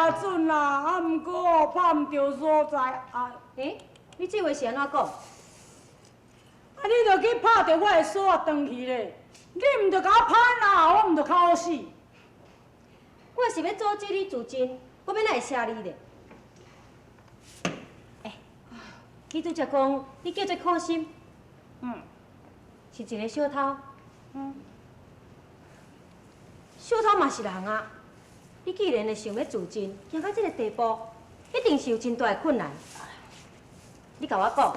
诚准啦，啊，毋过哦，拍毋著所在啊。欸，你这话是按怎讲？啊，你著去拍著我的锁仔斷去咧，你毋著共我拍啦，我毋著較好死。我是欲阻止你自盡，我欲哪會射你咧？欸，你拄才講，你叫做苦心，是一个小偷。小偷嘛是人啊！你既然會想欲自盡，行到這个地步，一定是有真大的困難。你共我講，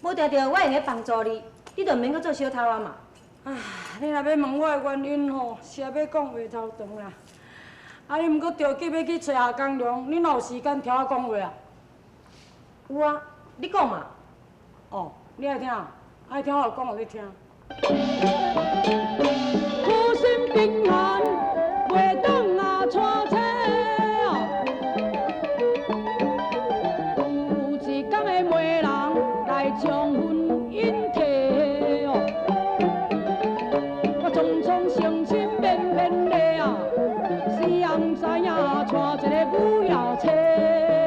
無定著我會用得幫助你，你就毋免閣做小偷啊嘛。啊，你若欲問我的原因吼，是欲講話頭長啦。啊，你毋過著急欲去揣夏公良，你哪有時間聽我講話啊？有啊，你講嘛。哦，你愛聽，愛聽我就講予你聽。苦心貧寒，袂當啊娶妻啊。有一工的媒人來將婚引提哦，我匆匆成親免免禮啊，死人知影娶一个母夜妻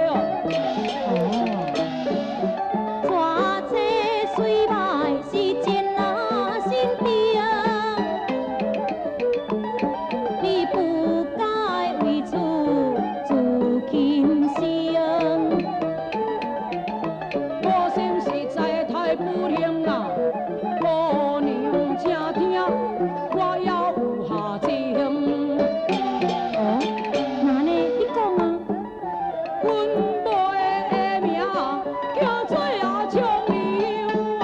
哦。娶妻雖歹是真啊心定，你不該為此自輕生。我心實在太不幸啦，姑娘請聽，我猶有下情。哦，哪呢？你講啊。阮某的名叫做阿長娘啊，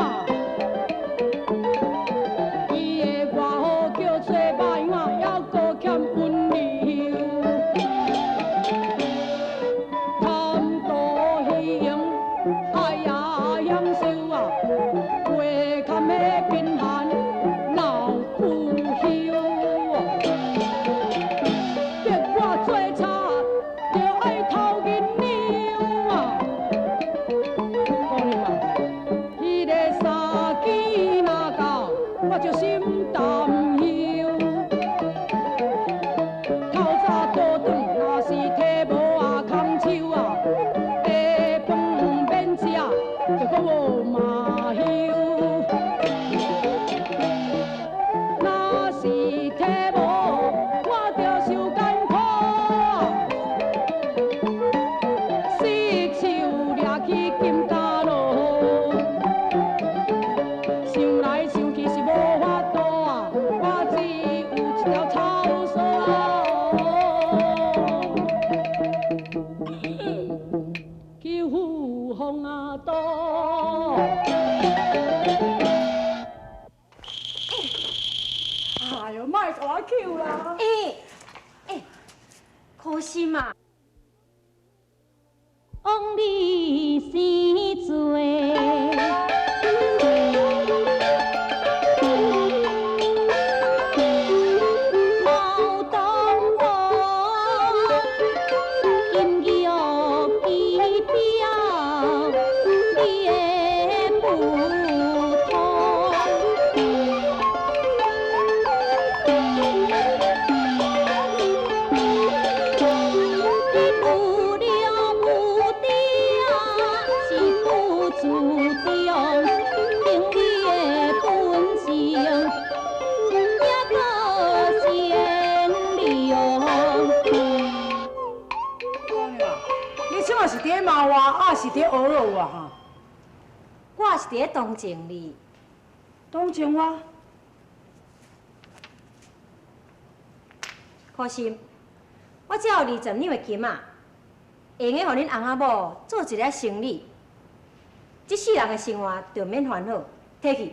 伊的外號叫做肉羊啊，猶閣欠溫柔。貪圖虛榮，愛呀享受啊，話堪的貧寒老不休。逼我做賊，就愛偷銀兩啊！姑娘啊，彼个三更若到，我就心擔憂。透早倒轉，若是提無啊空手啊，茶飯免食，就閣無麻休。若是提無，我就受艱苦。失手掠去金家路，想來想去是無法度啊，我只有一條草索去赴風啊渡。哎喲，莫共我抾啦！欸欸，苦心啊！往你生做。猫当我金玉仪表，你的不通。你有了有定，是不注重，凭你的本性，也阁善良。姑娘，你這馬是佇咧罵我，抑是佇咧呵咾我哈？我是佇咧同情你。同情我？苦心，我這有20兩的金仔，會用得予恁翁仔某做一个生理，這世人的生活就免煩惱，提去。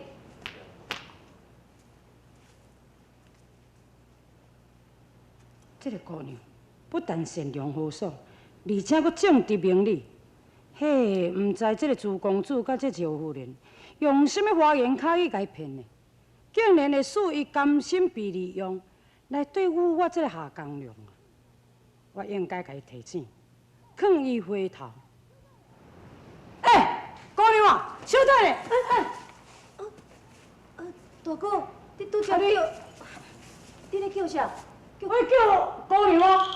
這个姑娘不但善良豪爽，而且閣正直明理。嘿，毋知這个朱公子佮這趙夫人用啥物花言巧語共伊騙的，竟然會使伊甘心被利用來對付我這个夏公良啊！我應該共伊提醒，勸伊回頭。欸，姑娘啊，小等下，欸欸，大哥，你拄才叫，你咧叫啥？我叫姑娘啊！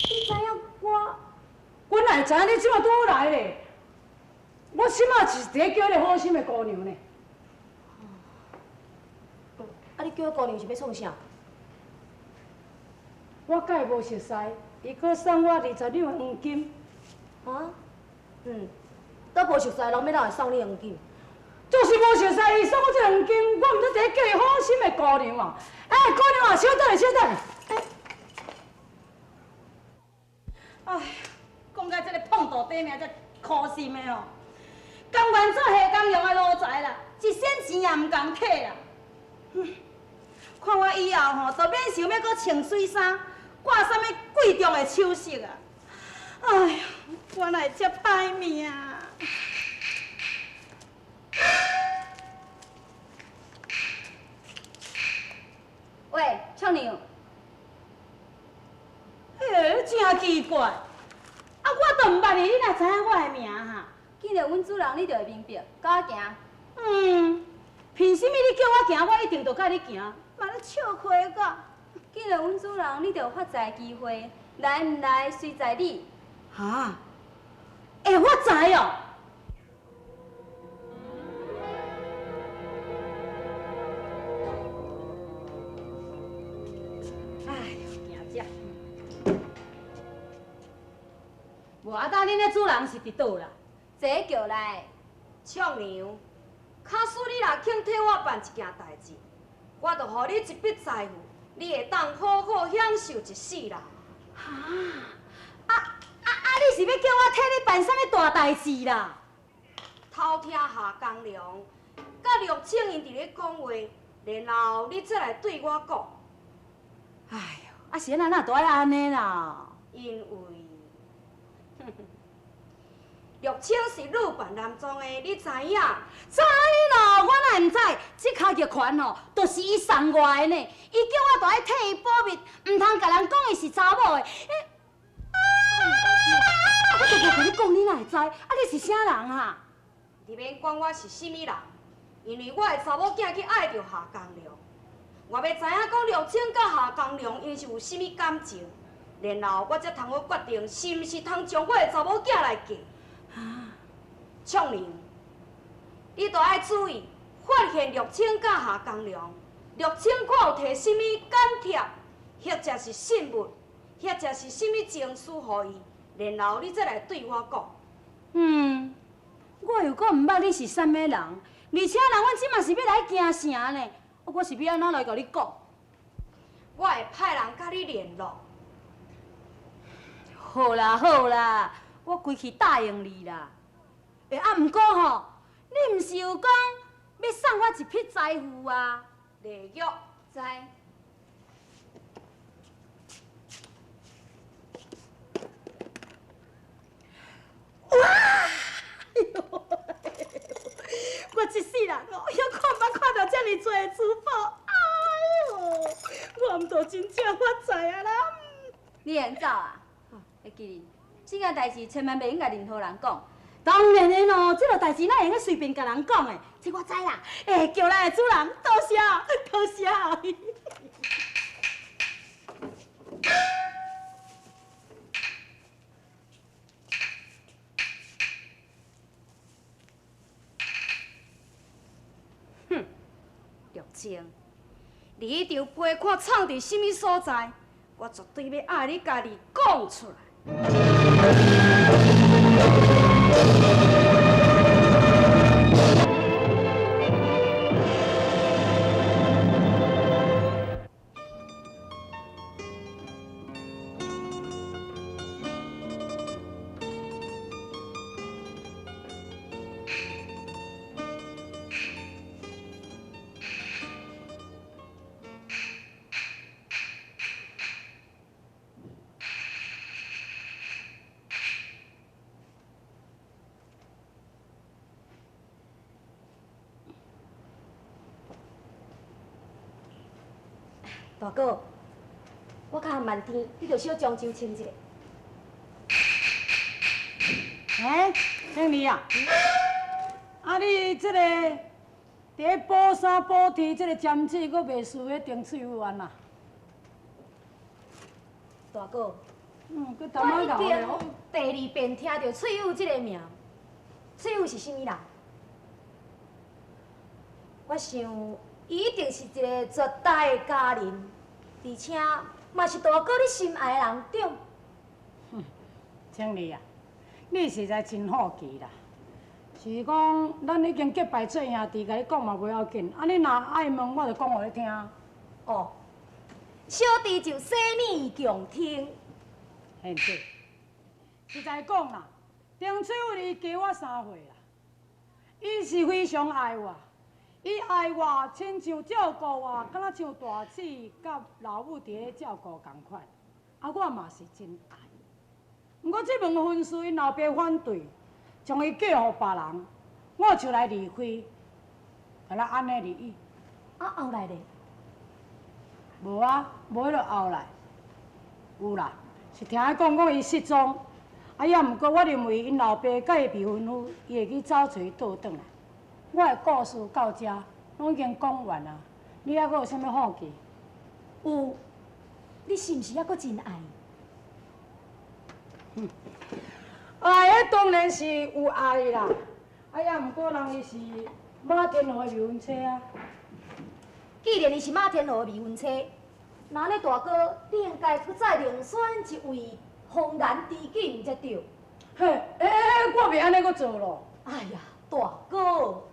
你你知影我？阮哪会知影你这马拄好来咧？我这马是伫咧叫彼个好心的姑娘呢。啊！你叫姑娘是欲创啥？我佮伊无熟似，伊阁送我20两黄金。啊？嗯，都无熟似，人欲哪会送你黄金？就是无熟似，伊送我这黄金，我毋知伫咧叫伊好心的姑娘啊！欸，姑娘啊，稍等下，稍等下。哎，讲到这个碰到底命，才苦心的吼。甘愿做下工用的奴才啦，一仙钱也毋共摕啦。看我以后吼，都免想欲阁穿水衫，挂啥物贵重的首饰啊！哎呦，我哪会这歹命啊！喂，俏娘。欸，真奇怪，啊，我都毋捌你，你哪知影我的名哈？见著阮主人，你就会明白，佮我行。嗯，凭啥物你叫我行，我一定就佮你行，嘛咧笑亏我。见著阮主人，你就有发财的机会，来毋来随在你。哈？会发财哦？哎呦，行遮。无啊，当恁的主人是伫佗啦？坐轿来。俏娘，假使你若肯替我办一件代志，我就予你一笔财富，你会当好好享受一世人。哈？你是欲叫我替你办啥物大代志啦？偷听夏江良佮陆清𪜶伫咧讲话，然后你再来对我讲。哎呦，啊是按怎哪都爱按呢啦？因为陆清是女扮男装的，你知影？知咯，我哪会毋知？这跤玉环吼，就是伊送我的呢。伊叫我都爱替伊保密，毋通共人讲伊是查某的。我都无共你讲，你哪会知？啊，你是啥人啊？你免管我是啥物人，因为我的查某囝去爱著夏江良，我欲知影讲陆清佮夏江良𪜶是有啥物感情，然后我才通好决定是毋是通将我的查某囝来嫁。俏娘，你都爱注意，发现陆清佮夏江良，陆清看有提啥物简帖，或者是信物，或者是啥物情书予伊，然后你再来对我讲。嗯，我又阁毋捌你是啥物人，而且人阮这嘛是欲来京城呢，我是欲按怎来共你讲？我会派人佮你联络。好啦好啦，我规气答应你啦。欸，啊，毋过吼，你毋是有讲欲送我一笔财富啊？礼约知。哇！哎呦，我这世人哦，犹看毋捌看著遮尔济珠宝，哎呦，我毋就真正发财啊啦！你会走啊？会记哩，这件代志千万袂用共任何人讲。当然的咯，这落代志哪会用随便共人讲的？这我知啦。欸，叫咱的主人多谢，多谢。哼，陆清，你彼张批看藏伫啥物所在？我绝对欲爱你家己讲出来。大哥，我较慢天，你就小将就穿一下。欸，庆儿啊，啊你这个伫咧补衫补天，这个针子阁袂输彼定翠有缘啊。大哥，嗯，閣我已經第二遍聽著翠玉這个名，翠玉是啥物人？我想，伊一定是一个絕代的佳人，而且嘛是大哥你心愛的人，對？清麗啊，你實在真好奇啦。是講，咱已經結拜做兄弟，共你講嘛無要緊。啊，你若愛問，我就講予你聽。哦，小弟就洗耳恭聽。現姐，實在講啦，丁翠玉伊加我3歲啦，伊是非常愛我，伊愛我，親像照顧我，敢若像大姊佮老母佇咧照顧仝款。啊，我嘛是真愛。毋過這門婚事，𪜶老爸反對。將伊嫁予別人，我就來離開，敢若按呢而已。啊，後來咧？無啊，無彼落後來。有啦，是聽伊講講伊失蹤，啊也毋過我認為𪜶老爸佮伊未婚夫，伊會去走揣伊倒轉來。我的故事到遮攏已經講完啊，你猶閣有啥物好奇？有，你是毋是猶閣真愛？哼。愛，彼當然是有愛啦。啊，也毋過人伊是馬天豪的未婚妻啊。既然伊是馬天豪的未婚妻，那按呢大哥，你應該閣再另選一位紅顏知己，毋才對。嘿，欸，我袂按呢閣做咯。哎呀，大哥。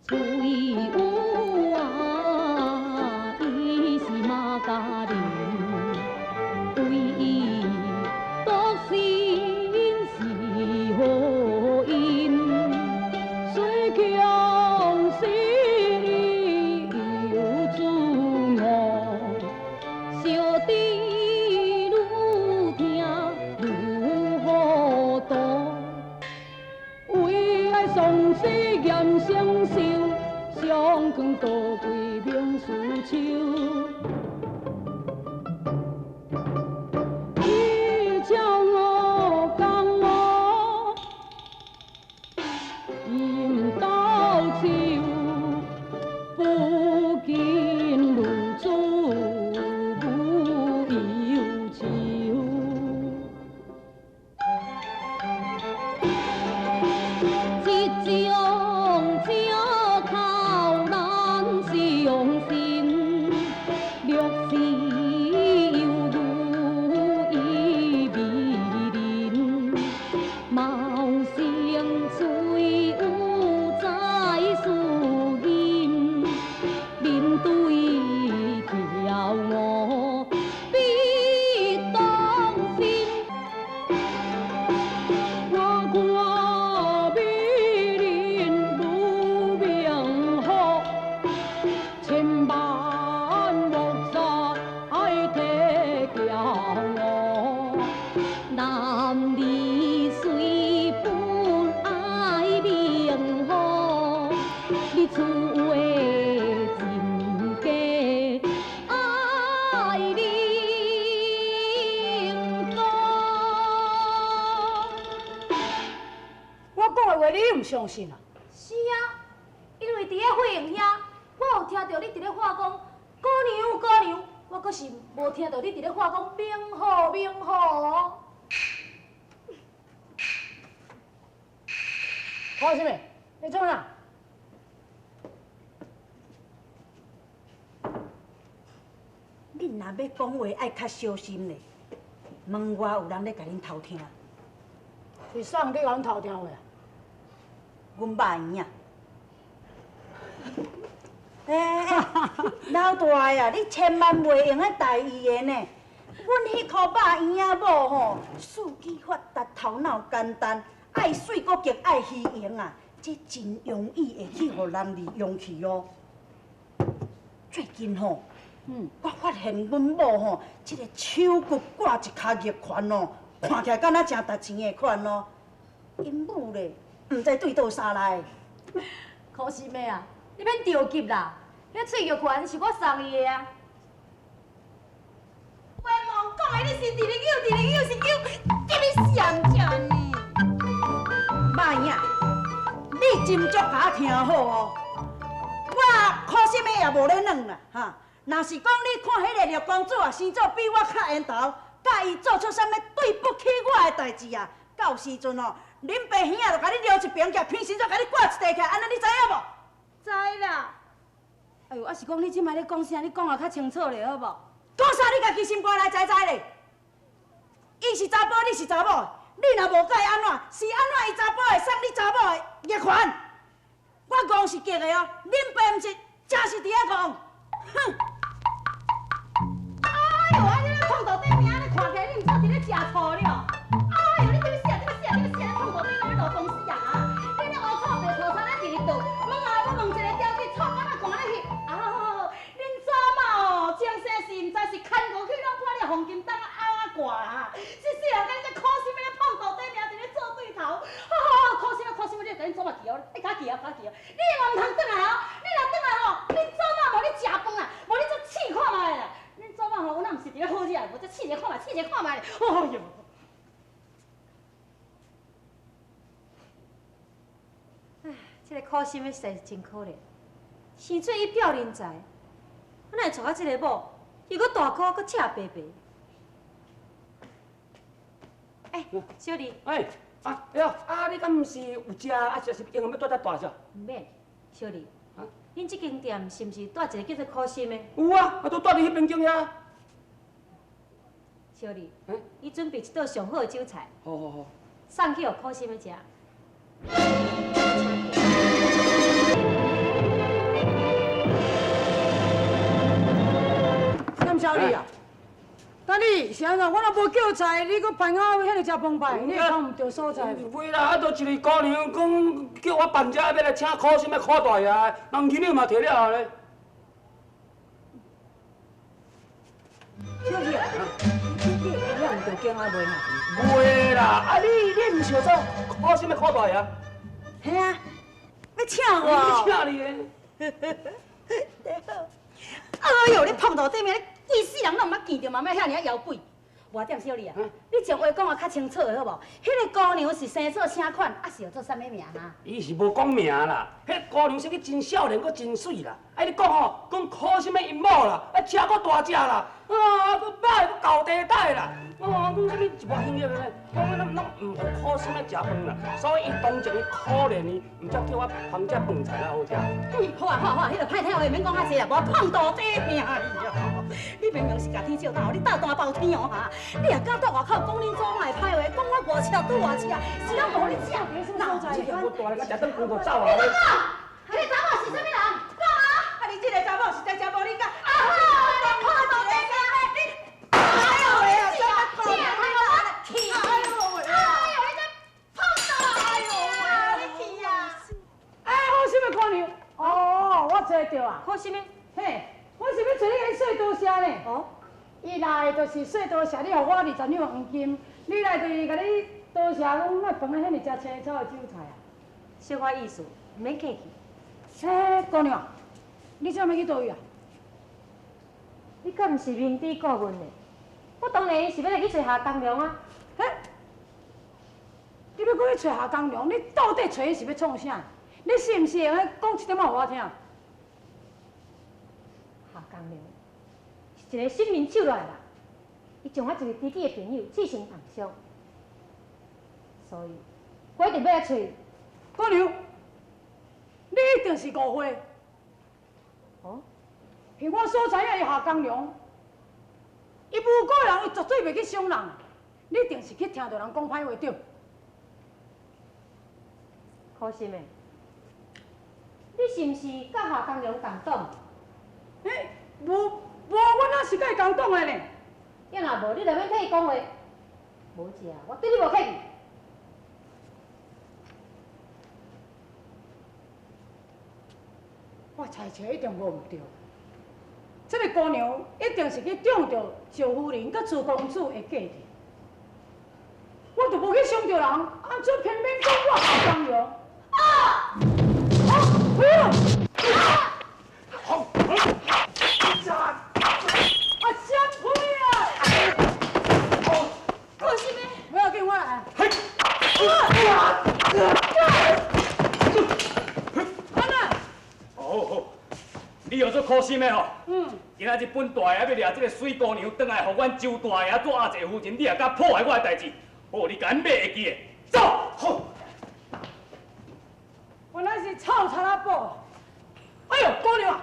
翠玉啊，伊是馬家人，為伊獨身是好因，雖強勢有主我，小弟愈聽愈糊塗，為愛喪死嚴承受，相劝高貴明事手。相信啊？是啊，因為佇咧火營遐，我有聽著你佇咧喊講姑娘姑娘，我閣是無聽著你佇咧喊講明虎明虎。看啥物？你創啥？恁若欲講話，愛較小心咧。門外有人咧共恁偷聽。是啥人去共阮偷聽話啊？阮肉圓仔。欸，老大啊，你千萬袂用得大意的呢。阮彼箍肉圓仔某吼，四肢發達，頭腦簡單，愛媠閣極愛虛榮啊，這真容易會去予人利用去哦。最近吼，我發現阮某吼，這个手骨掛一跤玉環哦，看起來敢若誠值錢的款哦。𪜶母咧，毋知對佗啥來。可惜咩啊？你免著急啦，彼翠玉環是我送伊的啊。话妄講的，你是佇咧扭，佇咧扭是扭，這个上正呢。肉圆仔，你斟酌共我聽好哦。我苦心的也無咧軟啦，哈。若是講你看彼个六公子啊，生做比我較緣投，佮伊做出啥物对不起我的代志啊，到时阵哦，恁爸兄仔就共你撩一爿起来，平时就共你挂一块起来，按呢你知影无？知啦。哎哟，啊是讲你这摆咧讲啥？你讲啊较清楚咧，好无？讲啥？你家己心肝内知知咧。伊是查埔，你是查某，你若无佮伊按怎，是按怎伊查埔会送你查某的逆权？我戆是激的哦，恁爸毋是，真是伫遐戆。哼！哎哟，啊你咧碰到底命，你看起来你毋做伫咧食醋了。哎哟，你这欲死啊，这欲死啊，这欲死啊！你碰到底命要落公司啊！你咧乌臭白涂田咧伫咧倒，问啊要问一个条件，臭敢若寒咧翕。啊好好好，恁祖妈哦，前世是毋知是牵过去拢破你黄金档啊挂啦！这世人甲你这苦心的咧碰到底命伫咧做对头，好好好，苦心啊苦心啊，你共恁祖妈记哦，你较记哦，较记哦，你嘛毋通转来哦，你若转来吼，恁祖妈无你食饭啊，无你再试看觅啦。恁祖妈吼，阮若毋是伫咧好食，无再试一下看觅，试一下看觅。哎哟！唉，这个苦心的实在是真可怜，生做一表人才，我哪会娶到这个某，又阁大箍，阁赤白白。哎，小丽。哎，啊，哎哟，啊，你敢毋是有食，啊，是是用欲蹛遮大只？毋免，小丽。啊。恁这间店是毋是蹛一个叫做苦心的？有啊，啊，都蹛伫彼边间遐。小丽。你准备一道上好的酒菜。好好好。送去予苦心的食。沈小丽啊。那你是按怎？我若无叫菜，你阁办到遐尼遮澎湃，你会讲毋对所在？袂啦，啊，就一个姑娘讲叫我办遮欲来请苦心的苦大爷，人囡仔嘛提了咧。小姐，你会毋对惊啊袂哈？袂啦，啊你毋是做苦心的苦大爷？嘿啊，欲请我？欲请你的。哎哟，你碰到对面，你规世人拢毋捌见著，嘛欲遐尔啊摇摆。偌点小丽啊，你将话讲啊较清楚的好无？彼个姑娘是生做啥款，啊是号做啥物名啊？伊是无讲名啦，彼姑娘生去真少年，阁真媠啦。啊，你讲吼，讲苦心的𪜶某啦，啊车阁大只啦，啊，阁歹阁厚地带啦，啊，讲啥物一无兴业的，讲拢拢毋予苦心的食饭啦，所以伊同情伊可怜伊，毋才叫我捧这饭菜来好食。好啊好啊好啊，彼个歹听话免讲较济啦，无碰到底命去哦。你明明是共天照斗，你斗大包天哦哈！你若敢蹛外口讲恁祖妈的歹话，讲我外赤拄外赤，是拢无予你食着什么所在？我大个食顿饭就走啊！你讲啊，彼个查某是啥物人？讲啊！啊，你这个查某实在真无你讲。啊好，你看到底命，你哎呦喂啊，你啊，你气！哎呦喂啊！哎呦，你这碰到！哎呦喂，你气啊！哎，好心的姑娘，哦，我找著啊。好心的，嘿，我是欲找你来说多谢呢。哦。伊来就是说多谢你，予我20两黄金。你来就是共你多谢，讲莫饭啊遐尔遮青草的韭菜啊。小可意思，毋免客气。嘿，姑娘，你这欲去佗位啊？你敢毋是明知故问的？我当然是欲来去揣夏公良啊。嘿，你欲阁去揣夏公良？你到底揣伊是欲创啥？你是毋是会用讲一点仔予我听？夏公良是一个心灵手软的人，伊将我一个知己的朋友刺成重伤，所以我一定欲来揣伊。姑娘，你一定是误会。哦？凭我所知影，伊夏公良，伊无辜人，伊绝对袂去伤人。你一定是去听著人讲歹话对？可心的，你是毋是佮夏公良共党？欸，无无，我哪是佮伊共党的呢？要若无，你就免替伊讲话。无食，我对你无客气。我猜测一定无毋对。这个姑娘一定是去中著赵夫人佮朱公子的计策。我就无去伤著人，按怎偏偏讲我夏公良？啊！啊！好，啊！闪开啊！可心的，不要紧，我来。嘿！安怎？好好，你叫做苦心的吼。今仔日本大爺欲掠這个媠姑娘轉來，予阮周大爺做阿濟夫人，你也敢破壞我的代誌？好，你共阮買會記的，走。好。原來是臭賊仔寶。哎呦，姑娘啊，